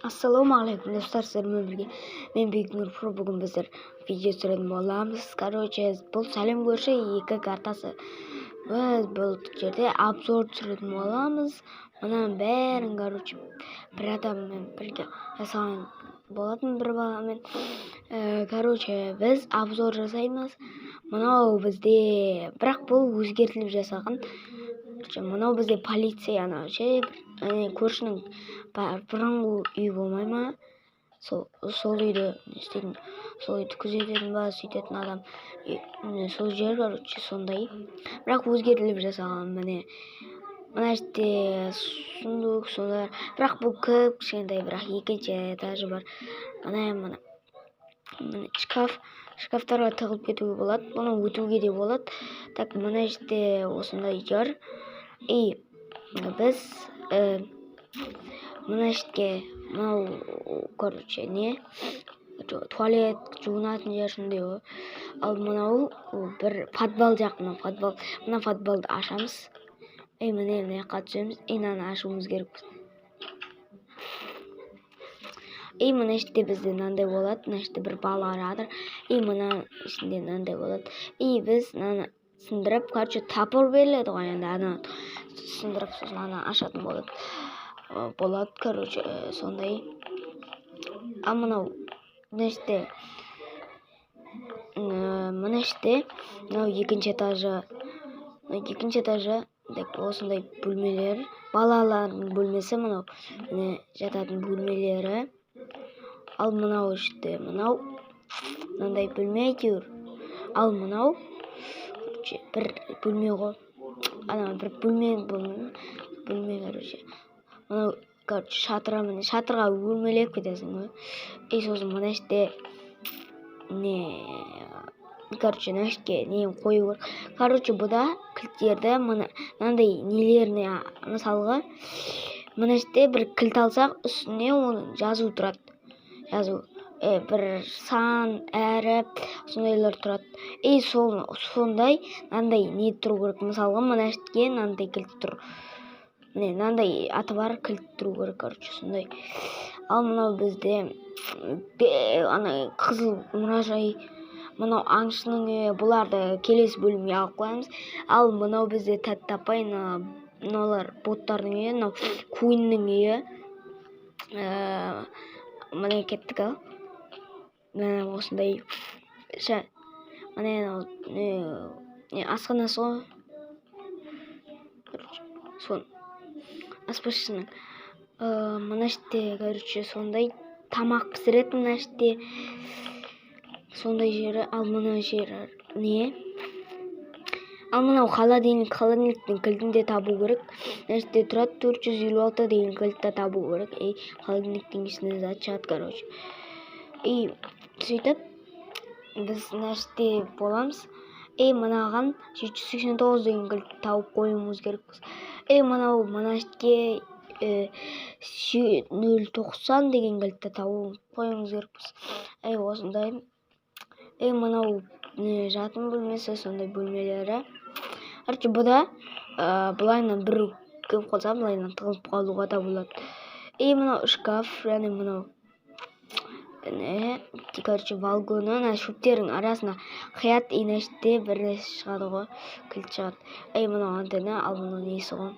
Ассалаумағалейкум, достар! Сіздермен бірге мен, Бекнұр Про. Бүгін біздер видео түсіретін боламыз. Короче, бұл «Сәлем, көрші 2» картасы. Біз бұл жерде обзор түсіретін боламыз. Мынаның бәрін, короче, бір адаммен бірге жасаған болатын, бір баламен. Короче, біз обзор жасаймыз. Мынау бізде, бірақ бұл өзгертіліп жасалған. Мынау бізде полиция, анау ше, бір көршінің бұрынғы үй болмай ма, сол үйді не істейтін, сол үйді күзететін ба, сөйтетін адам, сол жер, короче, сондай, бірақ өзгертіліп жасалған. Міне, мына жерде сундук, солар, бірақ бұл кіп кішкентай, бірақ екінші этажы бар. Міне, мына шкаф, шкафтарға тығылып кетуге болады, бұны өтуге де болады. Так, мына жерде осындай жер. И біз мына жерге мынау, короче, не, туалет, жуынатын жер, сондай ғой. Ал мынау бір подвал жақ, мынау подвал. Мына подвалды ашамыз. И міне, мына жаққа түсеміз. И мынаны ашуымыз керекпіз. И мына жерде бізде мынандай болады. Мына жерде бір бала жатыр. И мына ішінде мынандай болады. И біз мынаны сындырып, короче, топор беріледі ғой енді, ана сындырып, сосын ана ашатын болады, короче, сондай. Ал мынау мына жерде, мына жерде мынау екінші этажы, екінші этажы деп осындай бөлмелер, балалардың бөлмесі мынау, міне, жататын бөлмелері. Ал мынау іште мынау мынандай бөлме әйтеуір. Ал мынау, короче, бір бөлме ғой, ана бір бөлме, бөлме, короче. Мынау, короче, шатырға, міне, шатырға өрмелеп кетесің ғой. И сосын мына жерде не, короче, мына жерге не қою керек. Короче, бұда кілттерді мына мынандай нелеріне, мысалға, мына жерде бір кілт алсақ, үстіне оның жазу тұрады, жазу, бір сан, әріп, сондайлар тұрады. И сол сондай мынандай не тұру керек. Мысалға, мына жерге мынандай кілт тұр, міне, мынандай аты бар кілт тұру керек, короче, сондай. Ал мынау бізде ана қызыл мұражай, мынау аңшының үйі. Бұларды келесі бөлімге алып қоямыз. Ал мынау бізде тәтті апай, мыналар боттардың үйі, мынау Куиннің үйі. Міне, кеттік. Ал міне, осындай, міне, мынау не, асханасы ғой, сол аспазшының. Мына жерде, короче, сондай тамақ пісіреді, мына жерде сондай жері. Ал мына жері не? Ал мынау холодильник. Холодильниктің кілтін де табу керек. Мына жерде тұрады, 456 деген кілтті табу керек. И холодильниктің ішінен зат шығады, короче. И сөйтіп біз мына жерде боламыз. И мынаған 789 деген кілтті тауып қоюымыз керекпіз. И мынау мына жерге 090 деген кілтті тауып қоюымыз керекпіз. И осындай. И мынау жатын бөлмесі, сондай бөлмелері. Короче, бұда былайынан бір кіріп қалса, былайынан тығылып қалуға да болады. И мынау шкаф және мынау не, короче, балконы. Ана шөптердің арасына қияды. И мына жерде бір нәрсе шығады ғой, кілт шығады. И мынау антенна. Ал мынау несі ғой,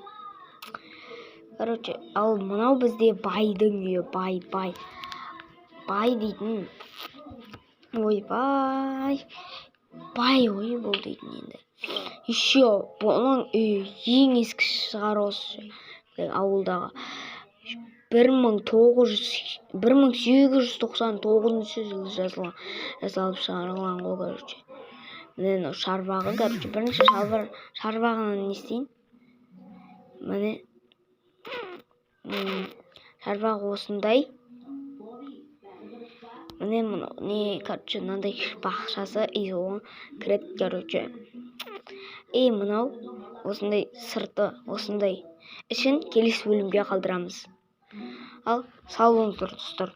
короче. Ал мынау бізде байдың үйі. Бай, бай, бай дейтін, ойбай, бай ғой бұл дейтін. Енді еще бұның үйі ең ескі шығар осы ауылдағы. 1900, 1899 жылы жазылған, жасалып шығарылған ғой, короче. Міне, мынау шарбағы. Короче, бірінші шалбар, шарбағынан не істейін? Міне, шарбағы осындай. Міне, мынау не, короче, мынандай бақшасы. И оған кіреді, короче. И мынау осындай сырты, осындай. Ішін келесі бөлімге қалдырамыз. Ал сау болыңыздар, достар.